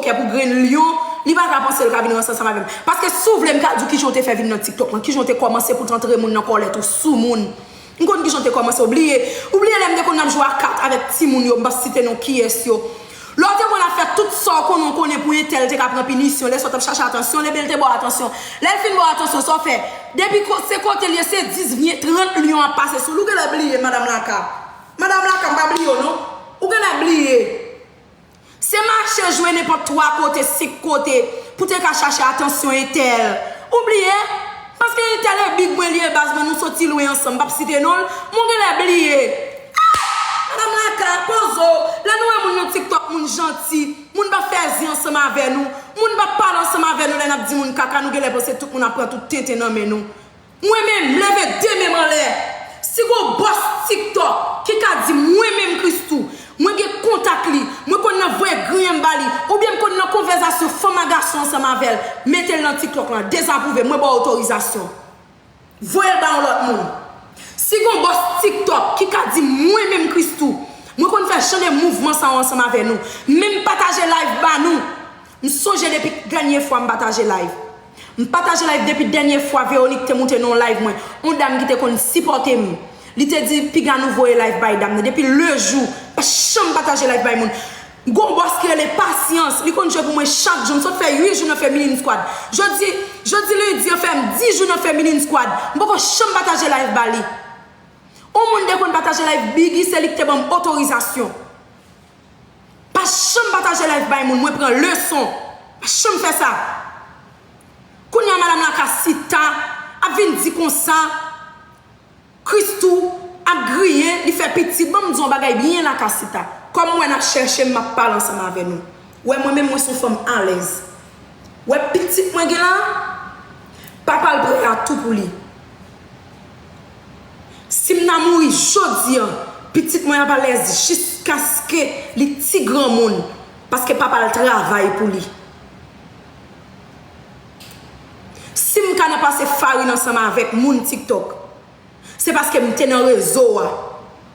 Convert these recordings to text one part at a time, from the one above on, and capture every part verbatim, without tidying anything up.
kè pou grenn lyon, li pa ka panse l ka vin ranse ansanm avè m. Paske si w vle, m ka di w kijan w te fè vin nan TikTok lan, kijan w te kòmanse pou t antre moun nan kòlèt ou sou moun. M konn kijan w te kòmanse, w bliye. Ou bliye lè m te konn ap jwe a kat avèk timoun yo, m p ap site non kiyès yo. Lè w te konn ap fè tout sa w konnen w konnen pou entèl te ka pran pinisyon, lè sa w t ap chache atansyon, l, ebyen l te ba w atansyon. Lè l fin ba w atansyon, sa w fè? Depi ko-, se kote l ye, se dis, ven, trant lyon ap pase sou li. Ou genlè bliye, madanm Laka. Madanm Laka, m pa bliye w non. Ou genlè bliye. Se mache jwe nenpòt twa kote, senk kote, pou te ka chache atansyon entèl. Ou bliye? Paske entèl e big mwen li ye, baz mwen, nou soti lwen ansanm, m p ap site non l, men w genlè bliye. Ah! Madanm Laka, poze w. Lè nou wè moun nan TikTok, moun janti, moun p ap fè zen ansanm avè nou, moun p ap pale ansanm avè nou, lè n ap di moun kaka, nou genlè panse tout moun ap pran tout tenten nan men nou. Mwen menm, m leve de men m anlè. Si gon bòs TikTok ki ka di mwen menm Christoo, mwen gen kontak li, mwen konn nan voye griyen m ba li, oubyen m konn nan konvèsasyon fanm a gason ansanm avè l, mete l nan TikTok lan, dezapwouve, mwen ba w otorizasyon. Voye l ba yon lòt moun. Si gon bòs TikTok ki ka di mwen menm Christoo, mwen konn fè jan de mouvman sa yo ansanm avè nou, men m pataje live ba nou. M sonje depi dènye fwa m pataje live. M pataje live depi dènye fwa Véronique te moute nan yon live mwen. Yon dam ki te konn sipòte m. Li te di piga nou voye live bay dam nan. Depi lejou, pa janm pataje live bay moun. Gon bòs ki rele Pasyans, li konn jwe pou mwen chak jou. M sot fè uit jou nan Feminine Squad. Jodi, jodi lendi an fè m dis jou nan Feminine Squad. M poko janm pataje live ba li. Yon moun te konn pataje live Biggy, se li ki te ban m otorizasyon. Pa janm pataje live bay moun, mwen pran leson. Pa janm fè sa. Kounye a madanm Laka Sita ap vin di konsa, Christoo ap griyen, li fè pitit. Ban m di yon bagay byen, Laka Sita. Kòm m wè n ap chèche m, m ap pale ansanm avè nou. Wè mwen menm, mwen se yon fanm alèz. Wè pitit mwen gen la, papa l prè a tou pou li. Si m ta mouri jodi an, pitit mwen ap alèz jiskaske li ti granmoun, paske papa l travay pou li. Si m ka nan pase farin ansanm avèk moun TikTok, se paske m te nan rezo a.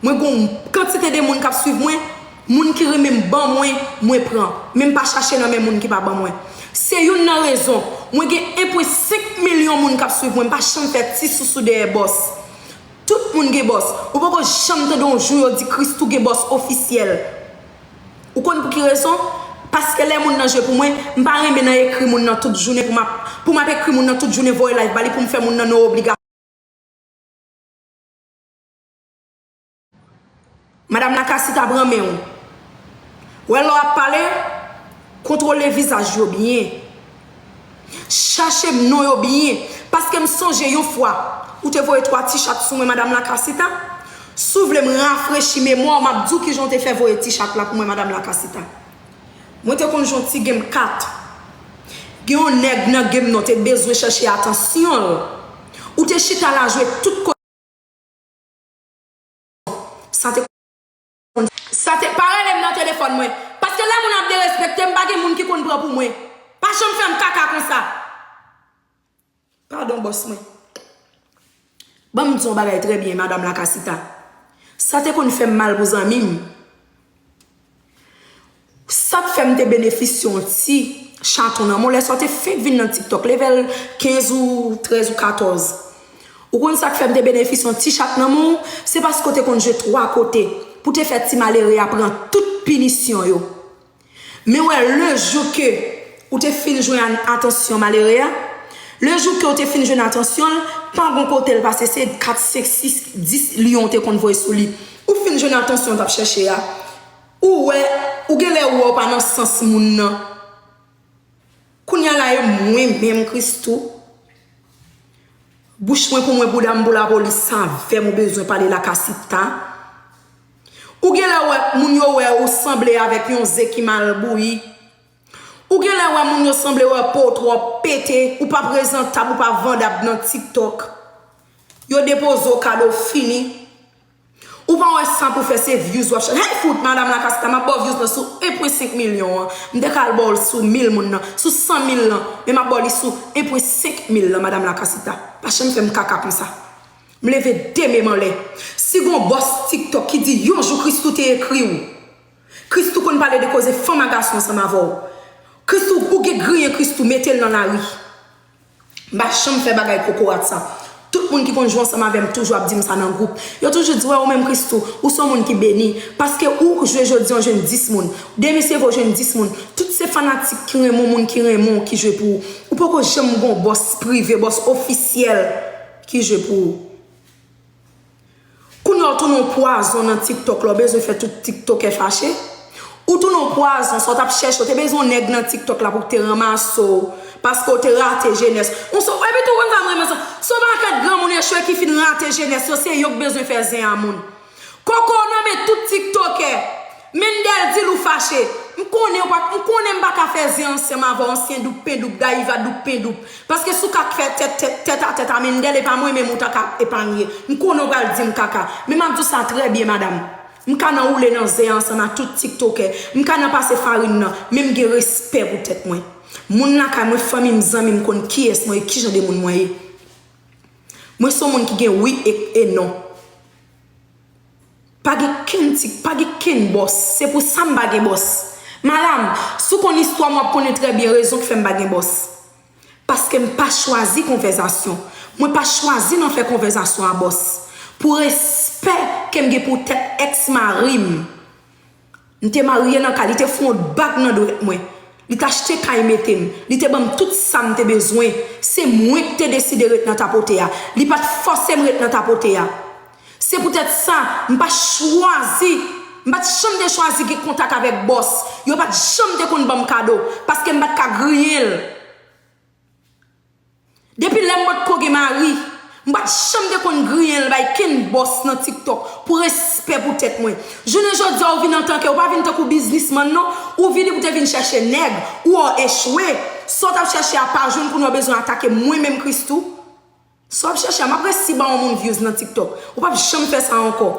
Mwen gon kantite de moun k ap swiv mwen, moun ki renmen m ban mwen, mwen pran. Men m pa chache nan men moun ki pa ban mwen. Se youn nan rezon, mwen gen en pwen senk milyon moun k ap swiv mwen, m pa janm fè ti sousou dèyè bòs. Tout moun gen bòs. Ou poko janm tande yon jou yo di Christoo gen bòs ofisyèl. Ou konn pou ki rezon? Paske lè moun nan jwe pou mwen, m pa renmen nan ekri moun nan tout jounen pou m ap, pou m ap ekri moun nan tout jounen, voye live ba li pou m fè moun nan non obliga. Madanm Laka Sita, pran men w. Wè lè w ap pale, kontwole vizaj yo byen. Chache m non yo byen. Paske m sonje yon fwa, ou te voye twa ti chat sou mwen, madanm Laka Sita. Si w vle m rafrechi memwa w, m ap di w kijan w te fè voye ti chat la pou mwen, madanm Laka Sita. Mwen te konn jwe yon ti game kat. Gen yon nèg nan game nan te bezwen chèche atansyon l. Ou te chita la jwe tout kote. Sa te, sa te, pa rele m nan telefòn mwen. Paske lè moun ap derespekte m, pa gen moun ki konn pran pou mwen. Pa janm fè m kaka konsa. Padon, bòs mwen. Ban m di yon bagay trè byen, madanm Laka Sita. Sa te konn fè m mal pou zanmi m. Sa k fè m te benefisye yon ti chaton nan men w lè sa w te fenk vin nan TikTok, level kenz ou trèz ou katòz. Ou konn sa k fè m te benefisye yon ti chat nan men w? Se paske w te konn jwe twa kote pou te fè ti malere a pran tout pinisyon yo. Men wè, lejou ke ou te fin jwenn atansyon malere a, lejou ke ou te fin jwenn atansyon l, pa gon kote l pase, se kat, senk, sis, dis lyon ou te konn voye sou li. Ou fin jwenn atansyon w t ap chèche a. Ou wè, ou genlè wè w pa nan sans moun nan. Kounye a la e mwen menm, Christoo. Bouch mwen pou mwen, bouda m pou lapolis, sa avè m ou bezwen pale, Laka Sita. Ou genlè wè, moun yo wè ou sanble avèk yon ze ki mal bouyi. Ou genlè wè moun yo sanble wè po w twò pete, ou pa prezantab, ou pa vandab nan TikTok. Yo depoze w kado fini. Ou pa wè sa pou fè, se views w ap chache. Hey fout, madanm Laka Sita, m ap ba w views lan sou en pwen senk milyon an. M te ka al ba w l sou mil moun nan, sou san mil lan, men m ap ba w li sou en pwen senk mil lan, madanm Laka Sita. Pa janm fè m kaka konsa. M leve de men m anlè. Si gon bòs TikTok ki di yon jou Christoo te ekri w, Christoo konn pale de koze fanm a gason ansanm avè w. Christoo, ou gen griyen Christoo, mete l nan lari. M pa janm fè bagay kokorat sa. Tout moun ki konn jwe ansanm avè m toujou ap di m sa nan gwoup. Yo toujou di, wè, ou menm Christoo, ou se yon moun ki beni. Paske ou jwe jodi an jwenn dis moun. Demen se vre w jwenn dis moun. Tout se fanatik ki renmen w, moun ki renmen w, ki jwe pou ou. Ou poko janm gon bòs prive, bòs ofisyèl ki jwe pou ou. Kounye a w tounen yon pwazon nan TikTok la, w bezwen fè tout TikTokè fache. Ou tounen yon pwazon, sa w t ap chèche, w te bezwen yon nèg nan TikTok la pou w te ranmase w, paske w te rate jenès. Yon so, epi tou, konn sa m renmen sa, se yon pakèt granmoun echwe ki fin rate jenès yo, se yo k bezwen fè zen a moun. Koko nan men tout TikTokè. Mendel di l ou fache. M konnen w pa, m konnen m pa ka fè zen ansanm avè w, ansyen doub pen doub, Dayiva doub pen doub. Paske si w ka fè tèt, tèt, tèt a tèt a Mendel, e pa mwen menm ou ta ka epanye. M konnen w pral di m kaka. Men m ap di w sa trè byen, madanm. M ka nan woule nan zen an ansanm ak tout tiktokè. M ka nan pase farin nan. Men m gen respè pou tèt mwen. Moun lakay mwen, fanmi m, zanmi m konn kiyès mwen ye, kijan de moun mwen ye. Mwen se yon moun ki gen wi e, e non. Pa gen kenn ti, pa gen kenn bòs. Se pou sa m pa gen bòs. Madanm, si w konn istwa m, w ap konnen trè byen rezon k fè m pa gen bòs. Paske m pa chwazi konvèzasyon. Mwen pa chwazi nan fè konvèzasyon a bòs. Pou respè ke m gen pou tèt èks mari m. M te marye nan kay, li te fè yon bag nan dwèt mwen. Li t achte kay mete m. Li te ban m tout sa m te bezwen. Se mwen k te deside ret nan tapote a. Li pa t fòse m ret nan tapote a. Se poutèt sa, m pa chwazi, m pa t janm te chwazi gen kontak avèk bòs. Yo pa t janm te konn ban m kado, paske m pa t ka griyen l. Depi lè m potko gen mari, m pa t janm te konn griyen l bay kenn bòs nan TikTok pou respè pou tèt mwen. Jounen jodi a, ou vin antanke, ou pa vin tankou biznismann non, ou vini pou te vin chèche nèg, ou echwe. Sa w t ap chèche a pa jwenn, kounye a w bezwen atake mwen menm Christoo. Sa w ap chèche a, m ap resi ba yon moun views nan TikTok. Ou p ap janm fè sa ankò.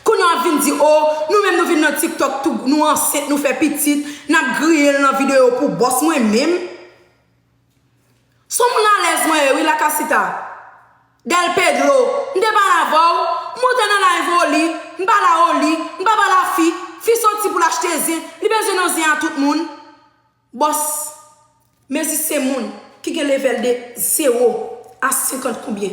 Kounye a w ap vin di, o, nou menm nou vin nan TikTok tou, nou ansent, nou fè pitit, n ap griyen l nan videyo pou bòs mwen menm. Se yon moun alèz mwen ye wi, Lakasita. Del Pedro, m te pale avè w, m monte nan live Oli, m pale a Oli, m pa pale a fi, fi soti pou l achte zen, li bezwen nan zen a tout moun. Bòs, mezi se moun ki gen level de zewo a senkant konbyen.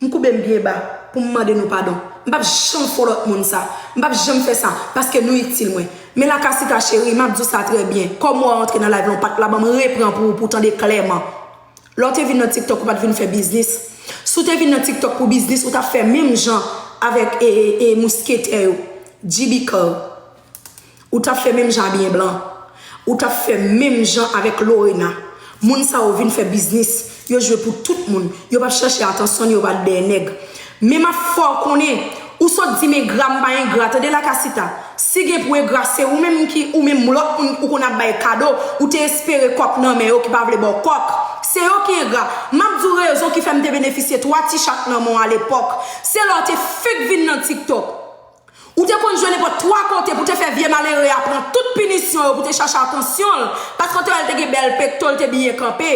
M koube m byen ba pou m mande nou padon. M p ap janm fè lòt moun sa. M p ap janm fè sa, paske nou itil mwen. Men Lakasita cheri, m ap di w sa trè byen. Kòm w antre nan live lan, w pa t la, ban m repran pou ou, pou w tande klèman. Lè w te vin nan TikTok, ou pa t vin fè biznis. Si w te vin nan TikTok pou biznis, ou t ap fè menm jan avèk, e, e, e, mousketè yo, G B Curl. Ou t ap fè menm jan a Byen Blan. Ou t ap fè menm jan avèk Lorena. Moun sa yo vin fè biznis. Yo jwe pou tout moun. Yo p ap chèche atansyon, yo pa t dèyè nèg. Men m ap fè w konnen, ou sot di m engra, m pa engra. Tande Lakasita. Si gen pou engra, se ou menm ki, ou menm lòt moun ou konn ap bay kado, ou te espere kòk nan men yo ki pa vle ba w kòk. Se yo ki engra. M ap di w rezon ki fè m te benefisye twa ti chat nan men w alepòk. Se lè w te fenk vin nan TikTok. Ou te konn jwe nenpòt twa kote pou te fè vye malere a pran tout pinisyon yo pou te chache atansyon l, paske w te wè l te gen bèl pekto, l te byen kanpe.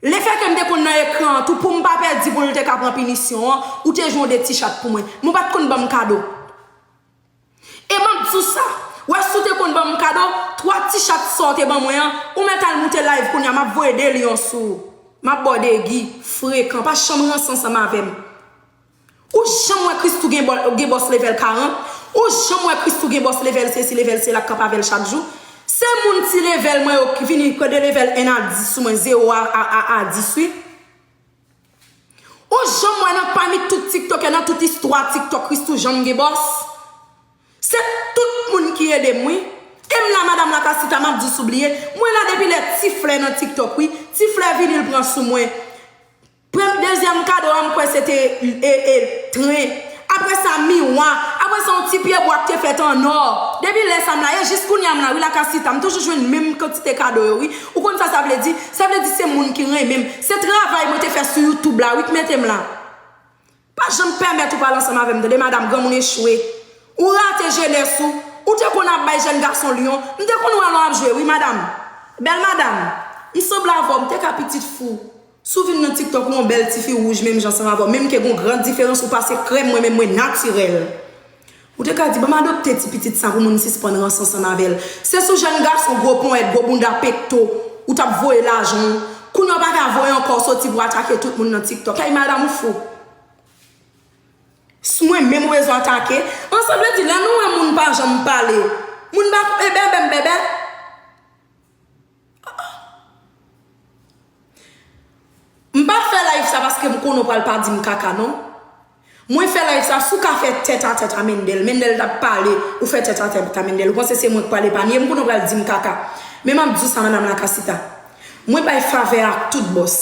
Lefètke m te konn nan ekran an tou, pou m pa pèdi pou l te ka pran pinisyon an, ou te jwe yon de ti chat pou mwen. Men w pa t konn ban m kado. E m ap di w sa, w wè si w te konn ban m kado, twa ti chat sa w te ban mwen an, ou mèt al moute live kounye a, m ap voye de lyon sou ou. M ap ba w degi, frekan, pa janm ranse ansanm avè m. Ou janm wè Christoo gen bò-, gen bòs level karant? Ou janm wè Christoo gen bòs level sesi, level sela k ap avè l chak jou? Se moun ti level mwen yo ki vini de level en a dis sou mwen, zewo a, a, a, a dis, wi. Ou janm wè nan pami tout tiktokè, nan tout istwa TikTok, Christoo janm gen bòs? Se tout moun ki ede m, wi. E m la, madanm Lakasita, m ap di w si w bliye. Mwen la depi lè Ti Flè nan TikTok, wi. Ti Flè vini, l pran sou mwen. Premye, dezyèm kado a, m kwè se te, e, e, tren. Apre sa, miwa. Apre sa, yon ti pye bwa k te fèt an nò. Depi lè sa, m la, e jis kounye a m la, wi, Lakasita, m toujou jwenn menm kantite kado yo, wi. Ou konn sa sa vle di? Sa vle di se moun ki renmen m. Se travay mwen te fè sou YouTube la, wi, k mete m la. Pa janm pèmèt ou pale ansanm avè m, tande, madanm, granmoun echwe. Ou rate jenès ou. Ou te konn ap bay jèn gason lyon. M te konn wè lè w ap jwe, wi, madanm. Bèl madanm, m sanble avè w, m te ka pitit fou. Si w vin nan TikTok, ou yon bèl tifi wouj menm jan ansanm avè w. Menm ke gon gran diferans, ou pase krèm, mwen menm mwen natirèl. Ou te ka di, "Ban m adopte ti pitit sa pou moun sispann ranse ansanm avè l." Se sou jèn gason gwo ponyèt, gwo bounda pekto, ou t ap voye lajan w. Kounye a w pa ka voye ankò, w soti pou atake tout moun nan TikTok. Kay madanm ou fou. S mwen menm ou bezwen atake. An sa vle di, lè nou wè moun pa janm pale, moun pa, e bèbè m bèbè. M pa fè live sa paske m konnen w pral pa di m kaka, non. Mwen fè live sa, si w ka fè tèt a tèt a Mendel, Mendel t ap pale, ou fè tèt a tèt a Mendel, ou panse se mwen k pral epanye, m konnen w pral di m kaka. Men m ap di w sa, madanm Lakasita. Mwen bay favè ak tout bòs.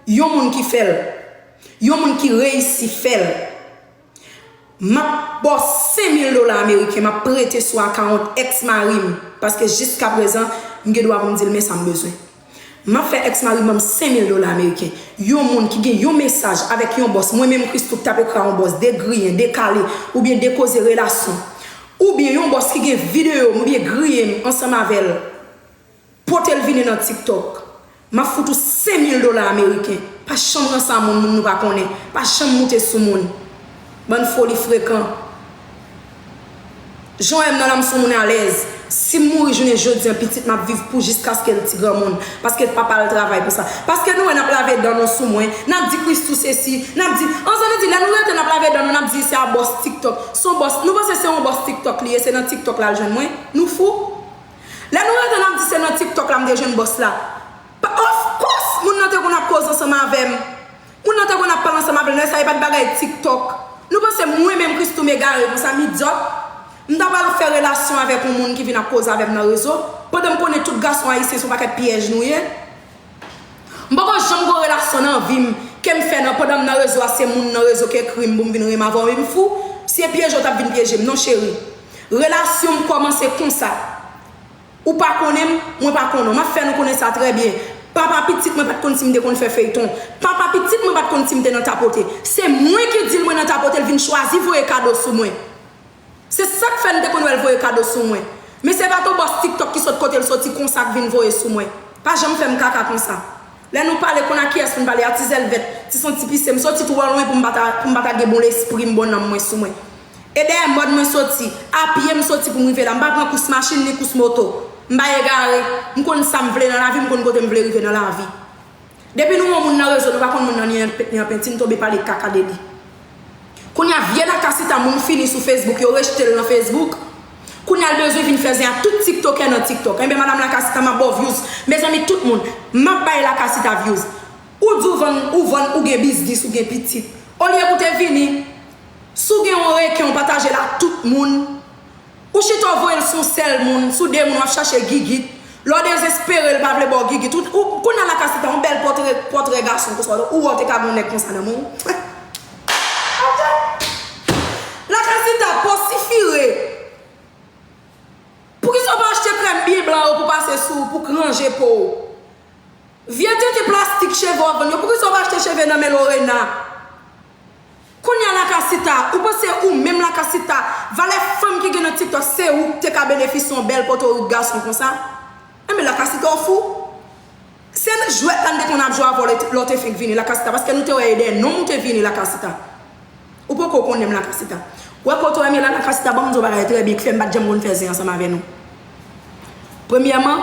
Yon moun ki fè l, yon moun ki reyisi fè l, m ap ba w senk mil dola ameriken, m ap prete sou akawont èks mari m, paske jiskaprezan, m gen dwa pou m di l men sa m bezwen. M ap fè èks mari m ban m senk mil dola ameriken. Yon moun ki gen yon mesaj avèk yon bòs, mwen menm Christoo k t ap ekri a yon bòs, degriyen, dekale, oubyen dekoze relasyon, oubyen yon bòs ki gen videyo m, oubyen griye m ansanm avè l, pote l vini nan TikTok. M ap fout ou senk mil dola ameriken. Pa janm ranse a moun, moun nou pa konnen. Pa janm moute sou moun. Bann foli frekan. Jan w wè m nan la, m se yon moun alèz. Si m mouri jounen jodi a, pitit m ap viv pou jiskaske l ti granmoun. Paske papa l travay pou sa. Paske nou wè n ap lave dan nou sou mwen. N ap di Christoo sesi. N ap di, an sa vle di, lè nou rete n ap lave dan nou, n ap di se a bòs TikTok. Se yon bòs. Nou panse se yon bòs TikTok li ye, se nan TikTok l al jwenn mwen? Nou fou? Lè nou rete n ap di se nan TikTok la m te jwenn bòs la. Pa, of course, moun nan te konn ap koze ansanm avè m. Moun nan te konn ap pale ansanm avè l, lè sa e pa t bagay TikTok. Nou panse mwen menm Christoo m egare konsa, m idyòt? M ta pral fè relasyon avèk yon moun ki vin ap koze avè m nan rezo, pandan m konnen tout gason ayisyen se yon pakèt pyèj nou ye? M poko janm gen yon relasyon nan vi m ke m fè nan, pandan m nan rezo a, se moun nan rezo ki ekri m pou m vin renmen avè w, men m fou. Si e pyeje w t ap vin pyeje m, non cheri. Relasyon m kòmanse konsa. Ou pa konnen m, mwen pa konnen w. M ap fè nou konnen sa trè byen. Papa pitit mwen pa t konn si m te konn fè feyton. Papa pitit mwen pa t konn si m te nan tapote. Se mwen ki di l mwen nan tapote, l vin chwazi voye kado sou mwen. Se sa k fè n te konn wè l voye kado sou mwen. Men se pa t yon bòs TikTok ki sot kote l soti konsa k vin voye sou mwen. Pa janm fè m kaka konsa. Lè nou pale, konn a kiyès pou n pale, a ti zèl vèt, ti santi pise, m soti twò lwen pou m pa ta, pou m pa ta gen bon lespri m, bon nanm mwen sou mwen. E dèyè mòn mwen soti, a pye m soti pou m rive la. M pa pran kous machin ni kous moto. M pa egare. M konn sa m vle nan lavi, m konn kote m vle rive nan lavi. Depi nou wè yon moun nan rezo, nou pa konn moun nan ni an penti, n tonbe pale kaka de li. Kounye a, vye Lakasita, moun fini sou Facebook, yo rejte l nan Facebook. Kounye a, l bezwen vin fè zen ak tout tiktokè nan TikTok. Enben, madanm Lakasita, m ap ba w views. Mezanmi, tout moun, m ap bay Lakasita views. Ou di w vann, ou vann, ou gen biznis, ou gen pitit. Olye pou w te vini, si w gen yon reken, w pataje l ak tout moun. Ou chita w voye l sou sèl moun, sou de moun w ap chache gigit. Lè w dezespere, l pa vle ba w gigit. Ou, ou, kounye a Lakasita, yon bèl pòtre, pòtre gason konsa, ou wè w te ka gen yon nèg konsa nan men w. Lakasita, po sifire. Poukisa w pa achte krèm byen blan yo pou pase sou, pou k ranje po w? Vye tenten plastik cheve w ap vann yo, poukisa w pa achte cheve nan men Lorena? Kounye a Lakasita, ou panse ou menm Lakasita, valè fanm ki gen nan TikTok, se ou k te ka benefisye yon bèl potorik gason konsa? Enben Lakasita w fou. Se jwèt la n te konn ap jwe avè w lè, lè w te fenk vini Lakasita, paske nou te wè e dèyè nonm ou te vini Lakasita. Ou poko konnen m Lakasita. Ou wè kote w ye la Lakasita, ban m di w bagay trè byen, k fè m pa t janm konn fè zen ansanm avè nou. Premyèman,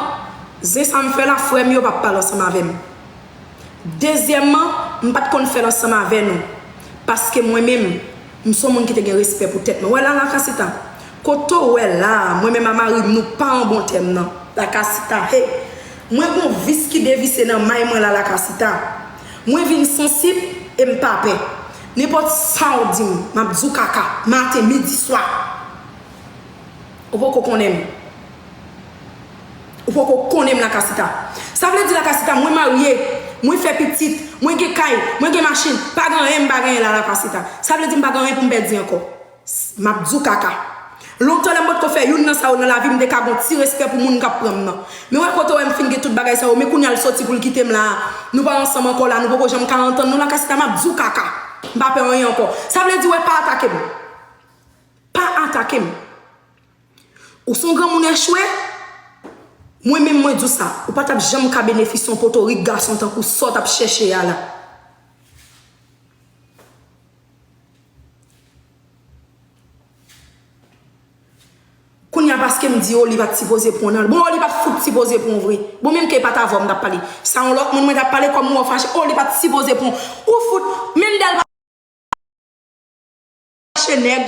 zen sa m fè la, frè m yo p ap pale ansanm avè m. Dezyèmman, m pa t konn fè l ansanm avè nou. Paske mwen menm, m se yon moun ki te gen respè pou tèt mwen. Ou wè la Lakasita, kote w wè la, mwen menm a mari m, nou pa an bon tèm nan. Lakasita, hey! Mwen gon vis ki devise nan may mwen la Lakasita. Mwen vin sansib e m pa pè. Nenpòt sa w di m, m ap di w kaka, maten, midi, swa. Ou poko konnen m. Ou poko konnen m Lakasita. Sa vle di Lakasita, mwen marye, mwen fè pitit, mwen gen kay, mwen gen machin, pa gen anyen m pa genyen la Lakasita. Sa vle di m pa gen anyen pou m pèdi ankò. M ap di w kaka. Lontan lè m potko fè youn nan sa yo nan lavi m, m te ka gon ti respè pou moun k ap pran m nan. Men wè kote w wè m fin gen tout bagay sa yo, men kounye a l soti pou l kite m la a. Nou pa ansanm ankò la, nou poko janm ka antann nou Lakasita, m ap di w kaka. M pa pè anyen ankò. Sa vle di wè pa atake m. Pa atake m. Ou se yon granmoun echwe. Mwen menm mwen di w sa, ou pa t ap janm ka benefisye yon potorik gason tankou sa w t ap chèche a la. di Oli pa t sipoze pran nan. Bon, Oli pa t fout sipoze pran vre. Bon, menm ke e pa t avè w m t ap pale. Sa yon lòt moun mwen t ap pale kòm ou wè w fache. Oli pa t sipoze pran. Ou fout, Mendel pa fache nèg.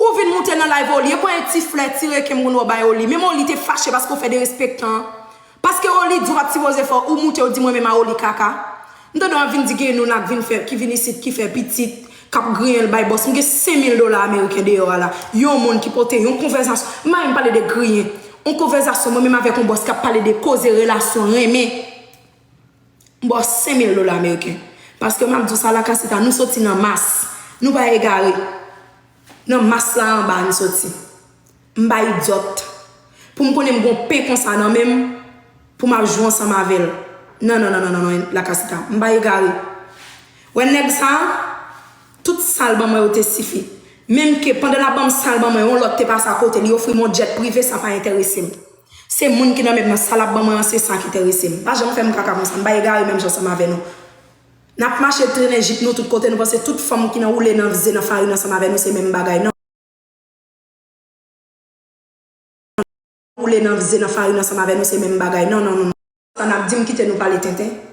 Ou vin moute nan live Oli. E pran yon ti flè, ti reken m konn wè w bay Oli. Menm Oli te fache paske w fè derespektan. Paske Oli di w pa t sipoze fè, ou moute, ou di mwen menm a Oli kaka. M tande w ap vin di gen youn la k vin fè, ki vin isit, ki fè pitit, k ap griyen l bay bòs. M gen senk mil dola ameriken deyò a la. Yon moun ki pote yon konvèzasyon. M pa menm pale de griyen. Yon konvèzasyon, mwen menm avèk yon bòs k ap pale de koze relasyon, renmen. M ba w senk mil dola ameriken. Paske m ap di w sa, Lakasita, nou soti nan mas. Nou pa egare. Nan mas la anba nou soti. M pa idyòt. Pou m konnen m gon pen konsa nan men m, pou m ap jwe ansanm avè l. Non, non, non, non, non, non, Lakasita. M pa egare. Wè nèg sa a, tout sa l ban mwen yo te sifi. Menm ke pandan l ap ban m sa l ban mwen, yon lòt te pase akote, li ofri m yon djèt prive, sa pa enterese m. Se moun ki nan men m nan, sa l ap ban mwen an, se sa ki enterese m. Pa janm fè m kaka konsa, m pa egare menm jan ansanm avè nou. N ap mache trennen jip nou tout kote, nou panse tout fanm ki nan woule nan ze nan farin ansanm avè nou se menm bagay, non. Woule nan ze nan farin ansanm avè nou se menm bagay, non, non, non, non. Sa n ap di m kite nou pale tenten.